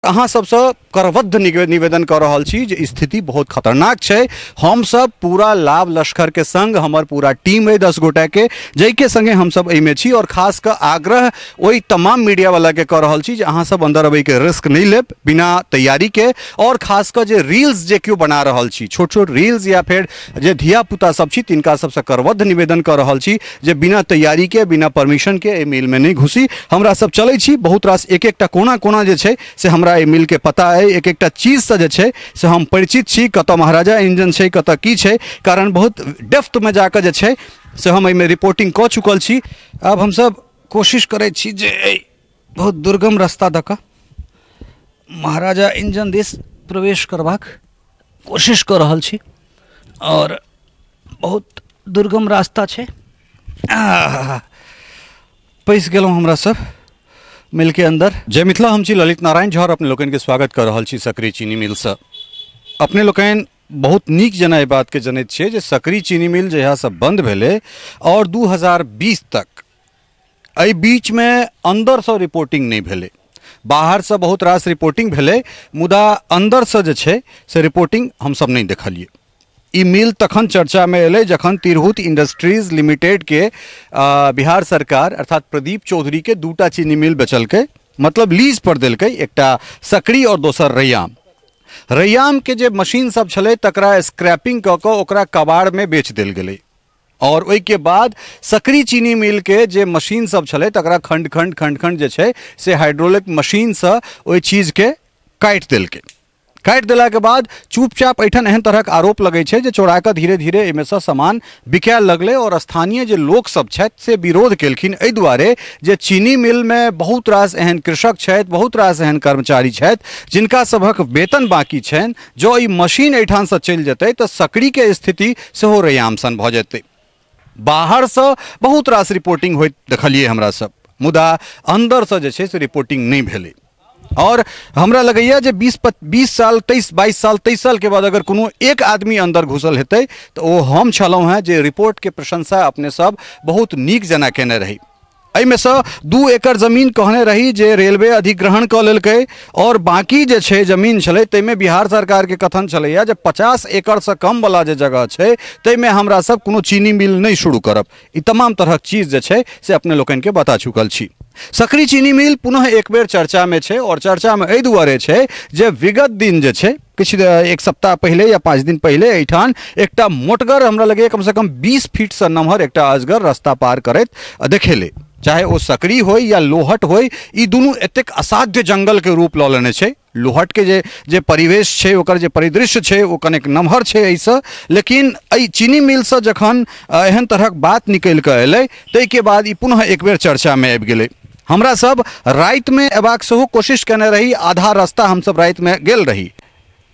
अहाँ सबसँ करबद्ध निवेदन कऽ रहल छी जे स्थिति बहुत खतरनाक छै। हमसब पूरा लाभ लश्करके संग, हमर पूरा टीम अइ 10 गोटाके, जाहिके संगे हमसब एहिमे छी। आओर खास कऽ आग्रह ओहि तमाम मीडियावलाके कऽ रहल छी जे अहाँ सब अन्दर अबैके रिस्क नहि लेब बिना तैयारीके। आओर खास कऽ जे रील्स जे केओ बना रहल छी, छोट छोट रील्स या फेर जे धियापुता सब छी, तिनका सबसँ करबद्ध निवेदन कऽ रहल छी जे बिना तैयारीके, बिना परमिशनके एहि मिलमे नहि घुसी। हमरा सब चलै छी, बहुत रास एक एकटा कोना कोना जे छै से हमरा एहि मिलके पता अइ, एक एकटा चीजसँ जे छै से हम परिचित छी, कतऽ महाराजा इंजन छै, कतऽ की छै, कारण बहुत डेप्थमे जाकऽ जे छै से हम एहिमे रिपोर्टिंग कऽ चुकल छी। आब हमसब कोशिश करै छी जे एहि बहुत दुर्गम रास्ता दऽ कऽ महाराजा इंजन दिस प्रवेश करबाक कोशिश कऽ रहल छी आओर बहुत दुर्गम रास्ता छै। पैसि गेलहुँ हमरा सब मिलके अंदर। जय मिथिला, हम छी ललित नारायण झा और अपने लोकनि के स्वागत कर रहल छी सकरी चीनी मिलसँ। अपने लोकनि बहुत नीक जेना एहि बातके जनैत छियै जे सकरी चीनी मिल जहियासँ बंद भेलै और 2020 तक एहि बीचमे अन्दरसँ रिपोर्टिंग नहि भेलै, बाहरसँ बहुत रास रिपोर्टिंग भेलै, मुदा अन्दरसँ जे छै से रिपोर्टिंग हमसब नहि देखलियै। ई मिल तखन चर्चामे एलै जखन तिरहुत इंडस्ट्रीज लिमिटेडके बिहार सरकार अर्थात प्रदीप चौधरीके दूटा चीनी मिल बेचलकै, मतलब लीज पर देलकै, एकटा सकरी और दोसर रैयाम। रैयामके जे मशीन सब छलै तकरा स्क्रैपिंग कऽ कऽ ओकरा कबाड़मे बेच देल गेलै और ओहिके बाद सकरी चीनी मिलके जे मशीन सब छलै तकरा खण्ड खण्ड खण्ड खण्ड जे छै से हाइड्रोलिक मशीनसँ ओहि चीजके काटि देलकै। काटि देलाके बाद चुपचाप एहिठाम एहन तरहक आरोप लगै छै जे चोरा कऽ धीरे धीरे एहिमेसँ सामान बिकाय लगलै और स्थानीय जे लोक सब छथि से विरोध केलखिन एहि दुआरे जे चीनी मिलमे बहुत रास एहन कृषक छथि, बहुत रास एहन कर्मचारी छथि जिनका सभक वेतन बाँकी छनि। जँ ई मशीन एहिठामसँ चलि जेतै तऽ सकरीके स्थिति सेहो रैयाम सन भऽ जेतै। बाहरसँ बहुत रास रिपोर्टिंग होइत देखलियै हमरा सब, मुदा अन्दरसँ जे छै से रिपोर्टिंग नहि भेलै। और हमरा लगैया जे 20 साल 23 22 साल 23 साल के बाद अगर कोनो एक आदमी अंदर घुसल हेतै तऽ ओ हम छलहुँ हेँ, जे रिपोर्टके प्रशंसा अपने सब बहुत नीक जेना केने रही। एहिमे सँ 2 एकड़ जमीन कहने रही जे रेलवे अधिग्रहण कऽ लेलकै और बाँकी जे छै जमीन छलै ताहिमे बिहार सरकारके कथन छलैया जे 50 एकड़सँ कमवला जे जगह छै ताहिमे हमरा सब कोनो चीनी मिल नहि शुरू करब। ई तमाम तरहक चीज जे छै से अपने लोकनिके बता चुकल छी। सकरी चीनी मिल पुनः एक बेर चर्चामे छै और चर्चामे एहि दुआरे छै जे विगत दिन जे छै किछु एक सप्ताह पहिले या 5 दिन पहिले एहिठाम एकटा मोटगर, हमरा लगैए कमसँ कम 20 फीटसँ नमहर एकटा अजगर रास्ता पार करैत देखेलै। चाहे ओ सकरी होइ या लोहट होइ, ई दुनू एतेक असाध्य जंगलके रूप लऽ लेने छै। लोहटके जे जे परिवेश छै, ओकर जे परिदृश्य छै ओ कनेक नमहर छै एहिसँ, लेकिन एहि चीनी मिलसँ जखन एहन तरहक बात निकलि कऽ एलै ताहिके बाद ई पुनः एक बेर चर्चामे आबि गेलै। हमरा सब रातिमे अयबाक सेहो कोशिश केने रही, आधा रास्ता हमसब रातिमे गेल रही।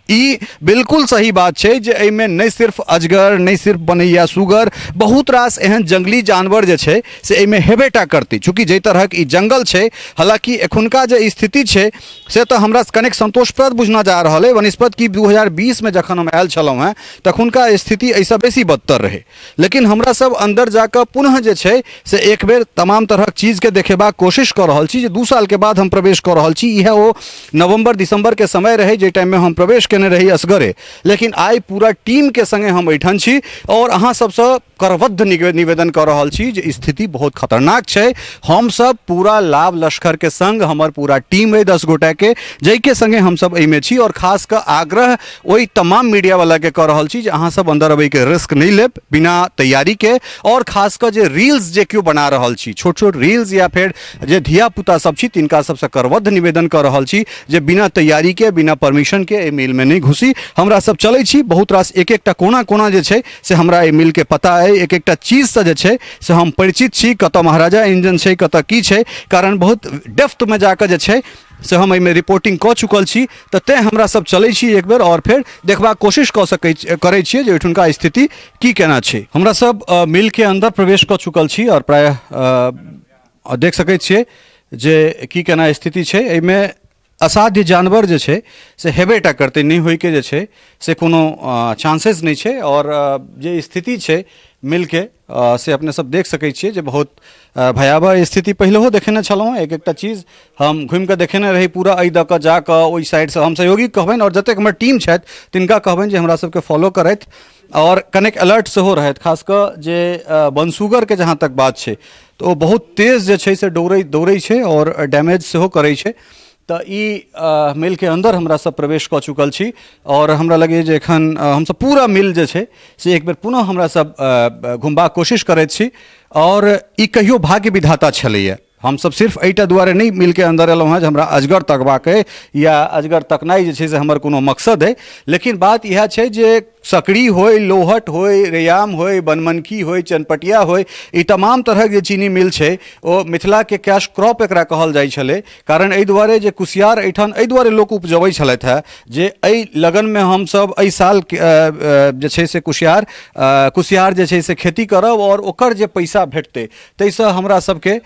ई बिल्कुल सही बात छै जे एहिमे नहि सिर्फ अजगर, नहि सिर्फ बनैया सुगर, बहुत रास एहन जंगली जानवर जे छै से एहिमे हेबे टा करतै, चूँकि जाहि तरहक ई जंगल छै। हालाँकि एखुनका जे स्थिति छै से तऽ हमरा कनेक संतोषप्रद बुझना जा रहल अइ, वनस्पति कि 2020 मे जखन हम आयल छलहुँ हेँ तखुनका स्थिति एहिसँ बेसी बदतर रहै। लेकिन हमरा सब अन्दर जाकऽ पुनः जे छै से एक बेर तमाम तरहक चीजके देखेबाक कोशिश कऽ रहल छी जे 2 सालके बाद हम प्रवेश कऽ रहल छी। इएह ओ नवम्बर दिसम्बरके समय रहै जाहि टाइममे हम प्रवेश केने रही असगरे, लेकिन आइ पूरा टीमके सङ्गे हम एहिठाम छी और अहाँ सबसँ करबद्ध निवेदन कऽ रहल छी जे स्थिति बहुत खतरनाक छै। हमसब पूरा लाभ लश्करके संग, हमर पूरा टीम अइ 10 गोटाके, जाहिके सङ्गे हमसब एहिमे छी। और खास कऽ आग्रह ओहि तमाम मीडियावलाके कऽ रहल छी जे अहाँ सब अन्दर अबैके रिस्क नहि लेब बिना तैयारीके। और खास कऽ जे रील्स जे केओ बना रहल छी, छोट छोट रील्स या फेर जे धियापुता सब छी, तिनका सबसँ करबद्ध निवेदन कऽ रहल छी जे बिना तैयारीके, बिना परमिशनके एहि मिलमे नहि घुसी। हमरा सब चलै छी, बहुत रास एक एकटा कोना कोना जे छै से हमरा एहि मिलके पता अइ, एक एकटा चीजसँ जे छै से हम परिचित छी, कतऽ महाराजा इंजन छै, कतऽ की छै, कारण बहुत डेप्थमे जाकऽ जे छै से हम एहिमे रिपोर्टिंग कऽ चुकल छी। तऽ तेँ हमरा सब चलै छी एक बेर आओर फेर देखबाक कोशिश कऽ सकै करै छियै जे ओहिठुनका स्थिति की केना छै। हमरा सब मिलके अन्दर प्रवेश कऽ चुकल छी आओर प्रायः देख सकै छियै जे की केना स्थिति छै। एहिमे असाध्य जानवर जे छै से हेबे टा करतै, नहि होइके जे छै से कोनो चांसेस नहि छै। आओर जे स्थिति छै मिलके से अपने सब देख सकै छियै जे बहुत भयावह स्थिति पहिलहो देखेने छलहुँ। एक एकटा चीज हम घुमि कऽ देखेने रही पूरा एहि दऽ कऽ जा कऽ ओहि साइडसँ। हम सहयोगी कहबनि आओर जतेक हमर टीम छथि तिनका कहबनि जे हमरा सबके फॉलो करथि आओर कनेक अलर्ट सेहो रहथि। खास कऽ जे बनसुगरके जहाँ तक बात छै तऽ ओ बहुत तेज जे छै से दौड़ै दौड़ै छै आओर डैमेज सेहो करै छै। तऽ ई मिलके अन्दर हमरा सब प्रवेश कऽ चुकल छी आओर हमरा लगैए जे एखन हमसब पूरा मिल जे छै से एक बेर पुनः हमरा सब घुमबाक कोशिश करैत छी। आओर ई कहियो भाग्य विधाता छलैए, हमसब सिर्फ एहिटा दुआरे नहि मिलके अन्दर एलहुँ हेँ जे हमरा अजगर तकबाक अइ या अजगर तकनाइ जे छै से हमर कोनो मकसद अइ, लेकिन बात इएह छै जे सकरी होय, लोहट होय, रैयाम होय, बनमनखी होय, चनपटिया होय, ई तमाम तरहक जे चीनी मिल छै ओ मिथिलाके कैश क्रॉप एकरा कहल जाइ छलै। कारण एहि दुआरे जे कुसियार एहिठाम एहि दुआरे लोक उपजबै छलथि हेँ जे एहि लगनमे हमसभ एहि साल जे छै से कुसियार कुसियार जे छै से खेती करब आओर ओकर जे पैसा भेटतै ताहिसँ हमरा सबके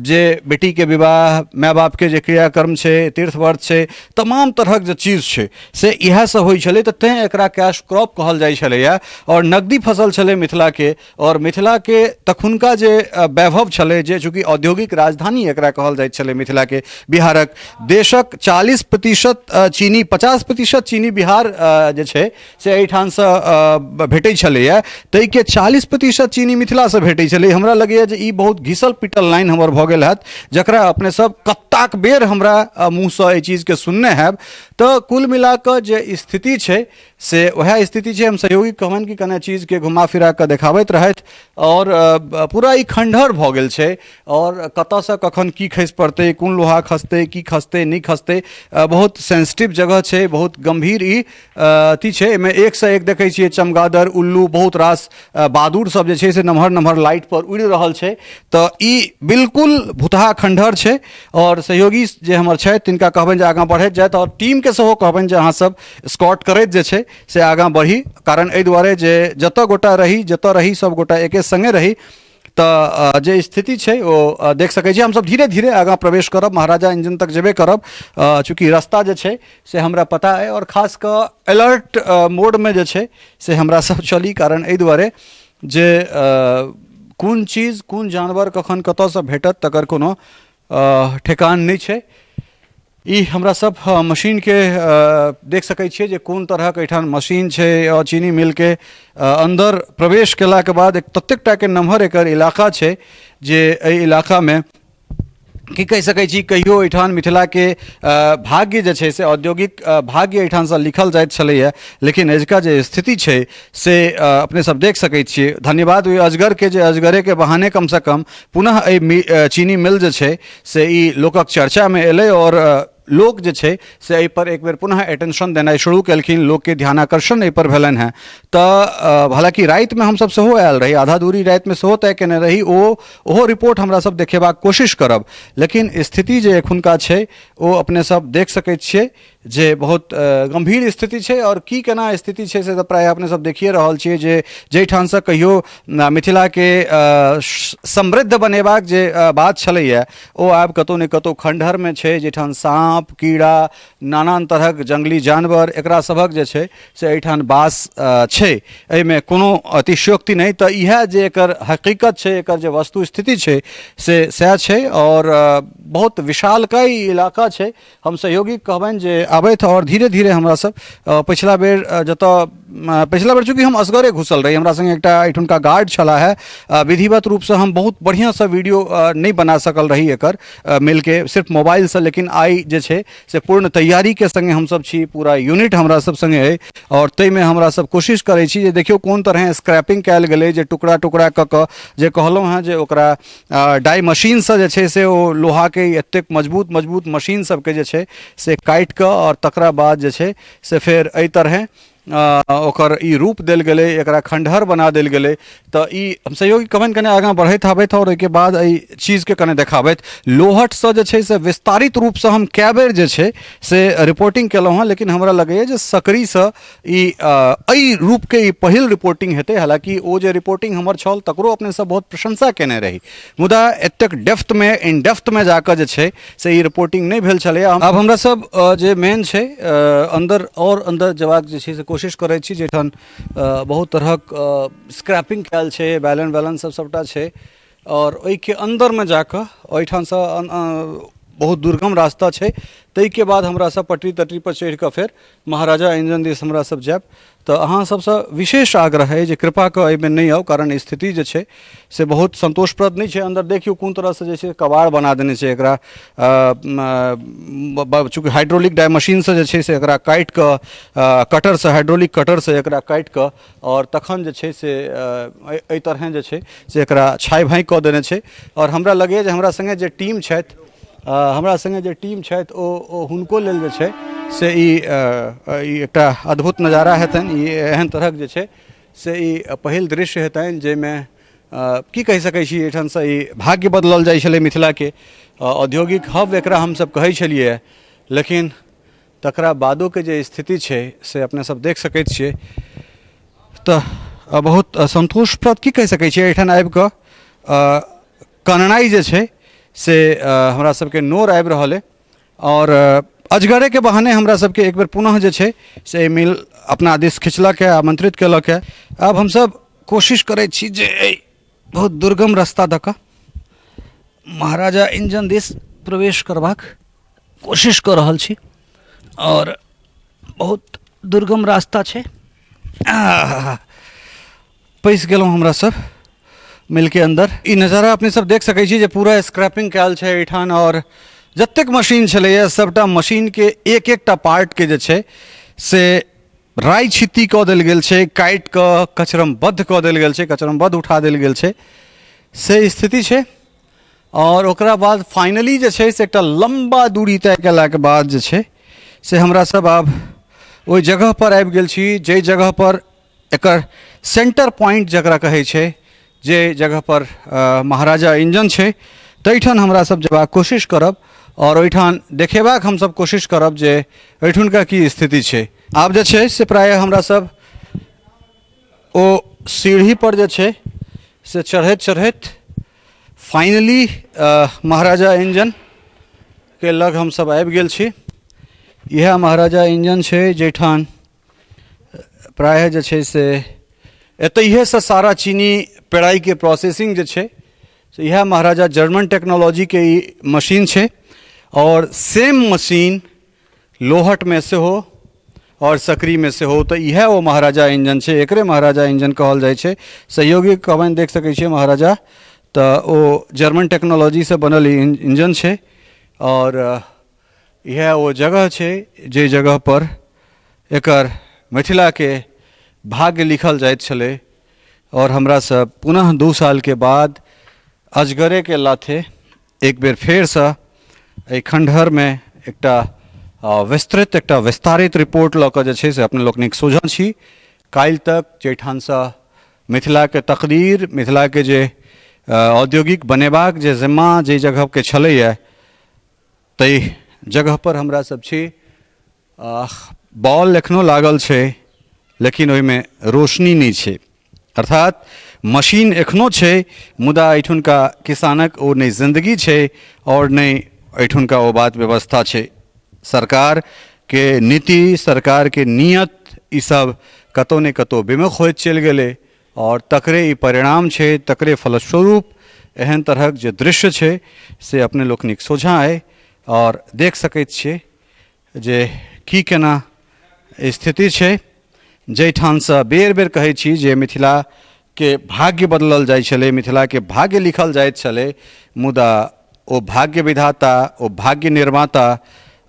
जे बेटीके विवाह, माय बापके जे क्रियाकर्म छै, तीर्थ व्रत छै, तमाम तरहक जे चीज छै से इएहसँ होइ छलै। तऽ तैँ एकरा कैश क्रॉप कहल जाइ छलैए आओर नगदी फसल छलै मिथिलाके। आओर मिथिलाके तखुनका जे वैभव छलै, जे चूँकि औद्योगिक राजधानी एकरा कहल जाइत छलै मिथिलाके, बिहारक, देशक 40% चीनी, 50% चीनी बिहार जे छै से एहिठामसँ भेटै छलैए, ताहिके 40% चीनी मिथिलासँ भेटै छलै। हमरा लगैए जे ई बहुत घिसल पिटल लाइन हमर भऽ गेल हैत, जकरा अपने सब कत्ताक बेर हमरा मुँहसँ एहि चीजके सुनने हैब। तऽ कुल मिलाकऽ जे स्थिति छै से वएह स्थिति छै। हम सहयोगी कहबनि कि कने चीजके घुमा फिरा कऽ देखाबैत रहथि। आओर पूरा ई खण्डहर भऽ गेल छै आओर कतऽसँ कखन की खसि पड़तै, कोन लोहा खसतै, की खसतै, नहि खसतै, बहुत सेंसिटिव जगह छै, बहुत गम्भीर ई अथी छै। एहिमे एकसँ एक देखै छियै चमगादड़, उल्लू, बहुत रास बादुर सब जे छै से नमहर नमहर लाइट पर उड़ि रहल छै। तऽ ई बिल्कुल भुतहा खण्डहर छै। आओर सहयोगी जे हमर छथि तिनका कहबनि जे आगाँ बढ़ैत जाथि आओर टीमके सेहो कहबनि जे अहाँ सब स्कॉट करैत जे छै से आगाँ बढ़ी। कारण एहि दुआरे जे जतऽ गोटा रही, जतऽ रही सब गोटा एके सङ्गे रही, तऽ जे स्थिति छै ओ देख सकै छी। हमसब धीरे धीरे आगाँ प्रवेश करब, महाराजा इंजन तक जेबे करब, चूँकि रास्ता जे छै से हमरा पता अइ। आओर खास कऽ अलर्ट मोडमे जे छै से हमरा सब चली, कारण एहि दुआरे जे कोन चीज कोन जानवर कखन कतऽसँ भेटत तकर कोनो ठेकान नहि छै। ई हमरा सब मशीनके देख सकै छियै जे कोन तरहक एहिठाम मशीन छै। आओर चीनी मिलके अन्दर प्रवेश केलाके बाद एक ततेक टाके नमहर एकर इलाका छै जे एहि इलाकामे की कहि सकै छी, कहियो एहिठाम मिथिलाके भाग्य जे छै से औद्योगिक भाग्य एहिठामसँ लिखल जाइत छलैए, लेकिन अजुका जे स्थिति छै से अपने सब देख सकै छियै। धन्यवाद ओहि अजगरके जे अजगरेके बहाने कमसँ कम पुनः एहि चीनी मिल जे छै से ई लोकक चर्चामे एलै आओर लोक जे छै से एहिपर एक बेर पुनः अटेंशन देनाइ शुरू केलखिन, लोकके ध्यानाकर्षण एहिपर भेलनि हेँ। तऽ हालाँकि रातिमे हमसब सेहो आयल रही, आधा दूरी रातिमे सेहो तय केने रही, ओहो रिपोर्ट हमरा सब देखेबाक कोशिश करब, लेकिन स्थिति जे एखुनका छै ओ अपने सब देख सकै छियै जे बहुत गम्भीर स्थिति छै। आओर की केना स्थिति छै से तऽ प्रायः अपने सब देखिए रहल छियै जे जाहिठामसँ कहियो मिथिलाके समृद्ध बनेबाक जे बात छलैए ओ आब कतहु ने कतहु खण्डहरमे छै, जाहिठाम साँप, कीड़ा, नानान तरहक जङ्गली जानवर एकरा सभक जे छै से एहिठाम वास छै, एहिमे कोनो अतिशयोक्ति नहि। तऽ इएह जे एकर हकीकत छै, एकर जे वस्तु स्थिति छै से सएह छै। आओर बहुत विशालकाय ई इलाका छै। हम सहयोगी कहबनि जे आबथि आओर धीरे धीरे हमरा सब पछिला बेर जतऽ पछिला बेर चूँकि हम असगरे घुसल रही, हमरा सङ्गे एकटा एहिठुनका गार्ड छलाह हे, विधिवत रूपसँ हम बहुत बढ़िआँसँ वीडियो नहि बना सकल रही एकर मिलके सिर्फ मोबाइलसँ, लेकिन आइ जे छै से पूर्ण तैयारीके सङ्गे हमसब छी, पूरा यूनिट हमरा सब सङ्गे अइ आओर ताहिमे हमरा सब कोशिश करै छी जे देखियौ कोन तरहे स्क्रैपिंग कयल गेलै, जे टुकड़ा टुकड़ा कऽ कऽ जे कहलहुँ हेँ जे ओकरा डाइ मशीनसँ जे छै से ओ लोहाके एतेक मजबूत मजबूत मशीन सबके जे छै से काटि कऽ आओर तकरा बाद जे छै से फेर एहि तरहे ओकर ई रूप देल गेलै, एकरा खण्डहर बना देल गेलै। तऽ ई हम सहयोगी कहबनि कने आगाँ बढ़ैत आबैत आओर ओहिके बाद एहि चीजके कने देखाबैत। लोहटसँ जे छै से विस्तारित रूपसँ हम कए बेर जे छै से रिपोर्टिंग केलहुँ हेँ, लेकिन हमरा लगैए जे सकरीसँ ई एहि रूपके ई पहिल रिपोर्टिंग हेतै। हालाँकि ओ जे रिपोर्टिंग हमर छल तकरो अपने सब बहुत प्रशंसा केने रही, मुदा एतेक डेप्थमे इन डेप्थमे जाकऽ जे छै से ई रिपोर्टिंग नहि भेल छलैए। आब हमरा सब जे मेन छै अन्दर आओर अन्दर जेबाक जे छै से कोशिश करै छी, जाहिठाम बहुत तरहक स्क्रैपिंग कयल छै, बैलन वैलन सब सबटा छै। आओर ओहिके अन्दरमे जाकऽ ओहिठामसँ बहुत दुर्गम रास्ता छै, ताहिके बाद हमरा सब पटरी तटरी पर चढ़ि कऽ फेर महाराजा इंजन दिस हमरा सब जायब। तऽ अहाँ सबसँ विशेष आग्रह अइ जे कृपा कऽ एहिमे नहि आउ, कारण स्थिति जे छै से बहुत सन्तोषप्रद नहि छै। अन्दर देखियौ कोन तरहसँ जे छै कबाड़ बना देने छै एकरा, चूँकि हाइड्रोलिक डाइ मशीनसँ जे छै से एकरा काटि कऽ, कटरसँ, हाइड्रोलिक कटरसँ एकरा काटि कऽ आओर तखन जे छै से एहि तरहेँ जे छै से एकरा छाइ भाँइ कऽ देने छै। आओर हमरा लगैए जे हमरा सङ्गे जे टीम छथि, हमरा सङ्गे जे टीम छथि ओ हुनको लेल जे छै से ई ई एकटा अद्भुत नजारा हेतनि। ई एहन तरहक जे छै से ई पहिल दृश्य हेतनि जाहिमे की कहि सकै छी, एहिठामसँ ई भाग्य बदलल जाइ छलै मिथिलाके। औद्योगिक हब एकरा हमसब कहै छलियै, लेकिन तकरा बादोके जे स्थिति छै से अपने सब देख सकैत छियै। तऽ बहुत सन्तोषप्रद की कहि सकै छियै, एहिठाम आबि कऽ कननाइ जे छै से हमरा सबके नोर आबि रहल अइ। आओर अजगरेके बहाने हमरा सबके एक बेर पुनः जे छै से एहि मिल अपना दिस खिचलक हँ, आमंत्रित केलक हँ। आब हमसब कोशिश करै छी जे एहि बहुत दुर्गम रास्ता दऽ कऽ महाराजा इंजन दिस प्रवेश करबाक कोशिश कऽ रहल छी आओर बहुत दुर्गम रास्ता छै। पैसि गेलहुँ हमरा सब मिलके अन्दर। ई नजारा अपने सब देख सकै छी जे पूरा स्क्रैपिंग कयल छै एहिठाम, आओर जतेक मशीन छलैए सबटा मशीनके एक एकटा पार्टके जे छै से राइ छित्ती कऽ देल गेल छै, काटि कऽ कचरमबद्ध कऽ देल गेल छै, कचरमबद्ध उठा देल गेल छै, से स्थिति छै। आओर ओकरा बाद फाइनली जे छै से एकटा लम्बा दूरी तय कयलाके बाद जे छै से हमरा सब आब ओहि जगहपर आबि गेल छी जाहि जगहपर एकर सेंटर पॉइंट जकरा कहै छै, जे जगहपर महाराजा इंजन छै, ताहिठाम हमरा सब जेबाक कोशिश करब आओर ओहिठाम देखेबाक हमसब कोशिश करब जे एहिठुनका की स्थिति छै। आब जे छै से प्रायः हमरा सब ओ सीढ़ीपर जे छै से चढ़ैत चढ़ैत फाइनली महाराजा इंजनके लग हमसब आबि गेल छी। इएह महाराजा इंजन छै जाहिठाम प्रायः जे छै से एतहिएसँ सारा चीनी पेराइके प्रोसेसिंग जे छै से इएह महाराजा जर्मन टेक्नोलॉजीके ई मशीन छै। आओर सेम मशीन लोहटमे सेहो आओर सकरीमे सेहो। तऽ इएह ओ महाराजा इंजन छै, एकरे महाराजा इंजन कहल जाइ छै। सहयोगी कहबनि देख सकै छियै महाराजा, तऽ ओ जर्मन टेक्नोलॉजीसँ बनल ई इंजन छै। आओर इएह ओ जगह छै जाहि जगहपर एकर मिथिलाके भाग्य लिखल जाइत छलै। आओर हमरा सब पुनः 2 सालके बाद अजगरेके लाथे एक बेर फेरसँ एहि खण्डहरमे एकटा विस्तृत, एकटा विस्तारित रिपोर्ट लऽ कऽ जे छै से अपने लोकनिक सोझाँ छी। काल्हि तक जाहिठामसँ मिथिलाके तकदीर, मिथिलाके जे औद्योगिक बनेबाक जे जिम्मा जाहि जगहके छलैए ताहि जगहपर हमरा सब छी। बॉल एखनो लागल छै लेकिन ओहिमे रोशनी नहि छै, अर्थात मशीन एखनो छै मुदा एहिठुनका किसानक ओ नहि जिन्दगी छै आओर नहि एहिठुनका ओ बात व्यवस्था छै। सरकारके नीति, सरकारके नियत ईसब कतहु ने कतहु विमुख होइत चलि गेलै आओर तकरे ई परिणाम छै, तकरे फलस्वरूप एहन तरहक जे दृश्य छै से अपने लोकनिक सोझाँ अइ आओर देख सकैत छियै जे की केना स्थिति छै। जाहिठामसँ बेर बेर कहै छी जे मिथिलाके भाग्य बदलल जाइ छलै, मिथिलाके भाग्य लिखल जाइत छलै, मुदा ओ भाग्य विधाता, ओ भाग्य निर्माता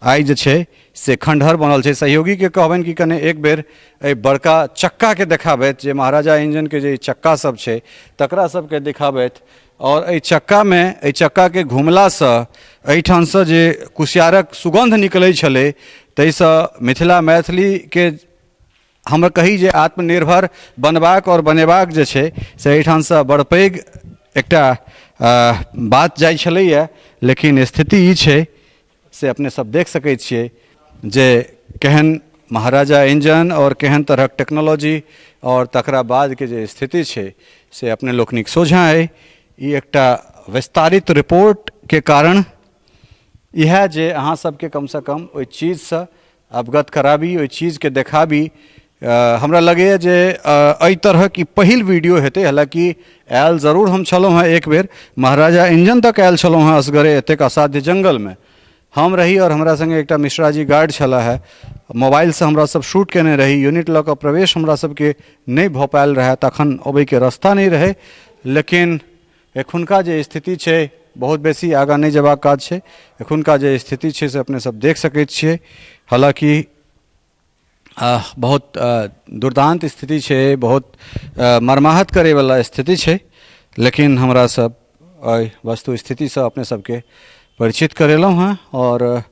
आइ जे छै से खण्डहर बनल छै। सहयोगीके कहबनि कि कने एक बेर एहि बड़का चक्काके देखाबथि, जे महाराजा इंजनके जे ई चक्का सब छै तकरा सबके देखाबथि। आओर एहि चक्कामे, एहि चक्काके घुमलासँ एहिठामसँ जे कुसियारक सुगन्ध निकलै छलै ताहिसँ मिथिला मैथिलीके हमर कही जे आत्मनिर्भर बनबाक आओर बनेबाक जे छै से एहिठामसँ बड़ पैघ एकटा बात जाइ छलैए। लेकिन स्थिति ई छै से अपने सब देख सकै छियै जे केहन महाराजा इंजन आओर केहन तरहक टेक्नोलॉजी आओर तकरा बादके जे स्थिति छै से अपने लोकनिक सोझाँ अइ। ई एकटा विस्तारित रिपोर्टके कारण इएह जे अहाँ सबके कमसँ कम ओहि चीजसँ अवगत कराबी, ओहि चीजके देखाबी। हमरा लगैए जे एहि तरहक ई पहिल वीडियो हेतै। हालाँकि आयल जरूर हम छलहुँ हेँ, एक बेर महाराजा इंजन तक आयल छलहुँ हेँ असगरे। एतेक असाध्य जङ्गलमे हम रही आओर हमरा सङ्गे एकटा मिश्राजी गार्ड छलाह हे। मोबाइलसँ हमरा सब शूट केने रही। यूनिट लऽ कऽ प्रवेश हमरा सबके नहि भऽ पायल रहए, तखन अबैके रस्ता नहि रहै। लेकिन एखुनका जे स्थिति छै, बहुत बेसी आगाँ नहि जेबाक काज छै। एखुनका जे स्थिति छै से अपने सब देख सकैत छियै। हालाँकि बहुत दुर्दान्त स्थिति छै, बहुत मर्माहत करैवला स्थिति छै, लेकिन हमरा सब एहि वस्तु स्थितिसँ अपने सबके परिचित करेलहुँ हँ। आओर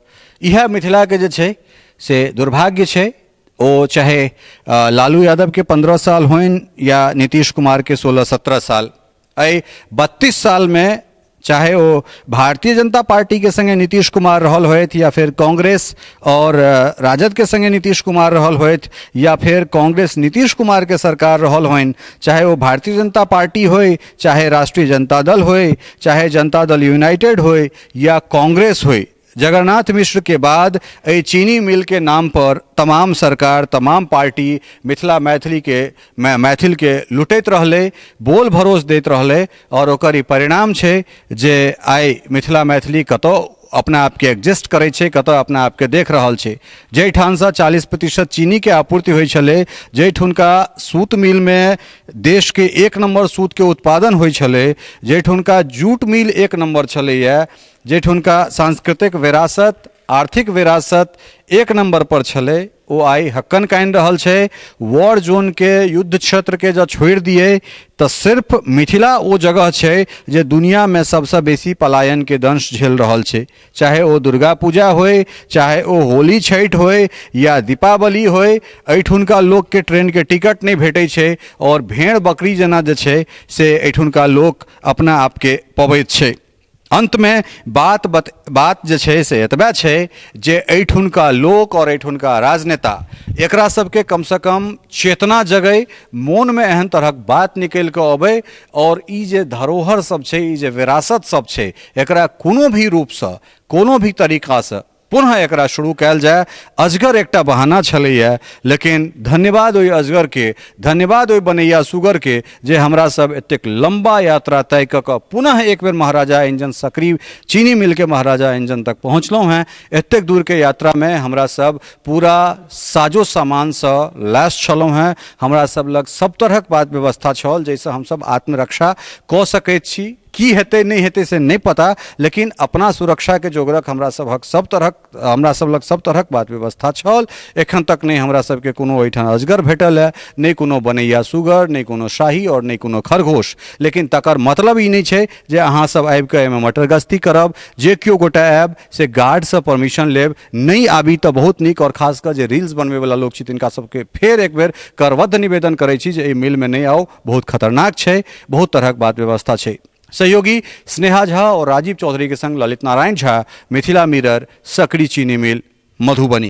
इएह मिथिलाके जे छै से दुर्भाग्य छै। ओ चाहे लालू यादवके 15 साल होइन या नीतीश कुमारके 16-17 साल, एहि 32 सालमे चाहे ओ भारतीय जनता पार्टीके सङ्गे नीतीश कुमार रहल होथि या फेर कांग्रेस आओर राजदके सङ्गे नीतीश कुमार रहल होथि या फेर कांग्रेस नीतीश कुमारके सरकार रहल होइन, चाहे ओ भारतीय जनता पार्टी होइ, चाहे राष्ट्रीय जनता दल होइ, चाहे जनता दल यूनाइटेड होइ या कांग्रेस होइ, जगन्नाथ मिश्र के बाद एहि चीनी मिल के नाम पर तमाम सरकार, तमाम पार्टी मिथिला मैथिली के, मैथिल के लुटैत रहलै, बोल भरोस दैत रहलै आओर ओकर ई परिणाम छै जे आइ मिथिला मैथिली कतऽ अपना आपके एडजस्ट करै छै, कतऽ अपना आपके देख रहल छै। जाहिठामसँ 40% चीनीके आपूर्ति होइ छलै, जाहिठुनका सूत मिलमे देशके 1 नम्बर सूतके उत्पादन होइ छलै, जाहिठुनका जूट मिल 1 नम्बर छलैए, जाहिठुनका सांस्कृतिक विरासत, आर्थिक विरासत 1 नम्बर पर छलै, ओ आइ हक्कन कानि रहल छै। वॉर जोनके, युद्ध क्षेत्रके जँ छोड़ि दियै तऽ सिर्फ मिथिला ओ जगह छै जे दुनिआमे सबसँ बेसी पलायनके दंश झेल रहल छै। चाहे ओ दुर्गा पूजा होइ, चाहे ओ होली छठि होइ या दीपावली होइ, एहिठुनका लोकके ट्रेनके टिकट नहि भेटै छै आओर भेड़ बकरी जेना जे छै से एहिठुनका लोक अपना आपके पबैत छै। अन्तमे बात बात जे छै से एतबे छै जे एहिठुनका लोक आओर एहिठुनका राजनेता, एकरा सबके कमसँ कम चेतना जगै, मोनमे एहन तरहक बात निकलि कऽ अबै आओर ई जे धरोहर सब छै, ई जे विरासत सब छै, एकरा कोनो भी रूपसँ, कोनो भी तरीकासँ पुनः एकरा शुरू कयल जाय। अजगर एकटा बहाना छलैए, लेकिन धन्यवाद ओहि अजगरके, धन्यवाद ओहि बनैया सुगरके जे हमरा सब एतेक लम्बा यात्रा तय कऽ कऽ पुनः एक बेर महाराजा इंजन, सकरी चीनी मिलके महाराजा इंजन तक पहुँचलहुँ हेँ। एतेक दूरके यात्रामे हमरा सब पूरा साजो सामानसँ लैस छलहुँ हेँ। हमरा सब लग सब तरहक बात व्यवस्था छल जाहिसँ हमसब आत्मरक्षा कऽ सकैत छी। की हेतै नहि हेतै से नहि पता, लेकिन अपना सुरक्षाके जोगरक हमरा सभक सब तरहक, हमरा सब लग सब तरहक बात व्यवस्था छल। एखन तक नहि हमरा सबके कोनो ओहिठाम अजगर भेटल है, नहि कोनो बनैया सुगर, नहि कोनो शाही आओर नहि कोनो खरगोश। लेकिन तकर मतलब ई नहि छै जे अहाँ सब आबिकऽ एहिमे मटरगस्ती करब। जे केओ गोटा आयब से गार्डसँ परमिशन लेब, नहि आबी तऽ बहुत नीक। आओर खास कऽ जे रील्स बनबैवला लोक छी तिनका सबके फेर एक बेर करबद्ध निवेदन करै छी जे एहि मिलमे नहि आउ, बहुत खतरनाक छै, बहुत तरहक बात व्यवस्था छै। सहयोगी स्नेहा झा और राजीव चौधरी के संग ललित नारायण झा, मिथिला मिरर, सकरी चीनी मिल, मधुबनी।